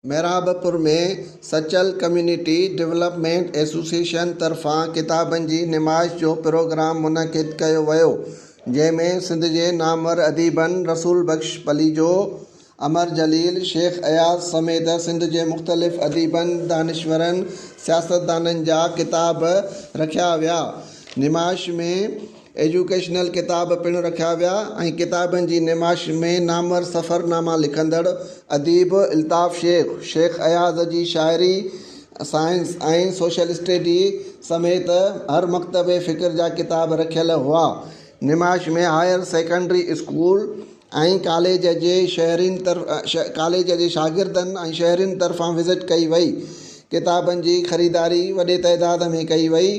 Mehrabpur ۾ Sachal community development association طرفان ڪتابن جي نمائش جو پروگرام منعقد ڪيو ويو، جنهن ۾ سنڌ جي نامور اديبن رسول بخش پليجو، امر جليل، شيخ اياز سميت سنڌ جي مختلف اديبن، دانشورن، سياستدانن جا ڪتاب رکيا ويا. نمائش ۾ ايجوڪيشنل ڪتاب پڻ رکيا ويا ۽ ڪتابن جي نمائش ۾ نامور سفرناما لکندڙ اديب الطاف شيخ، شيخ اياز جي شاعري، سائنس ۽ سوشل اسٽڊي سميت هر مڪتب فڪر جا ڪتاب رکيل هئا. نمائش ۾ هائير سيڪنڊري اسڪول ۽ ڪاليج جي شهرين ڪاليج جي شاگردن ۽ شهرين طرفان وزٽ ڪئي وئي. ڪتابن جي خريداري وڏي تعداد ۾ ڪئي وئي.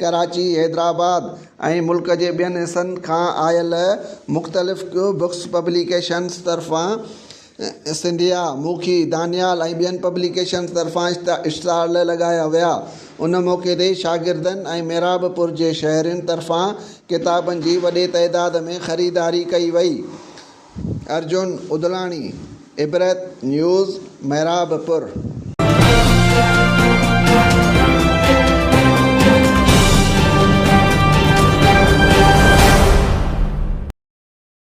ڪراچي، حيدرآباد ۽ ملڪ جي ٻين حصن کان آيل مختلف بڪس پبليڪيشنز طرفان سنڌيا، موکي، دانيال ۽ ٻين پبليڪيشنز طرفان اسٽال لڳايا ويا. ان موقعي تي شاگردن ۽ محرابپور جي شهرين طرفان ڪتابن جي وڏي تعداد ۾ خريداري ڪئي وئي. ارجن ادلاڻي، عبرت نيوز، محرابپور.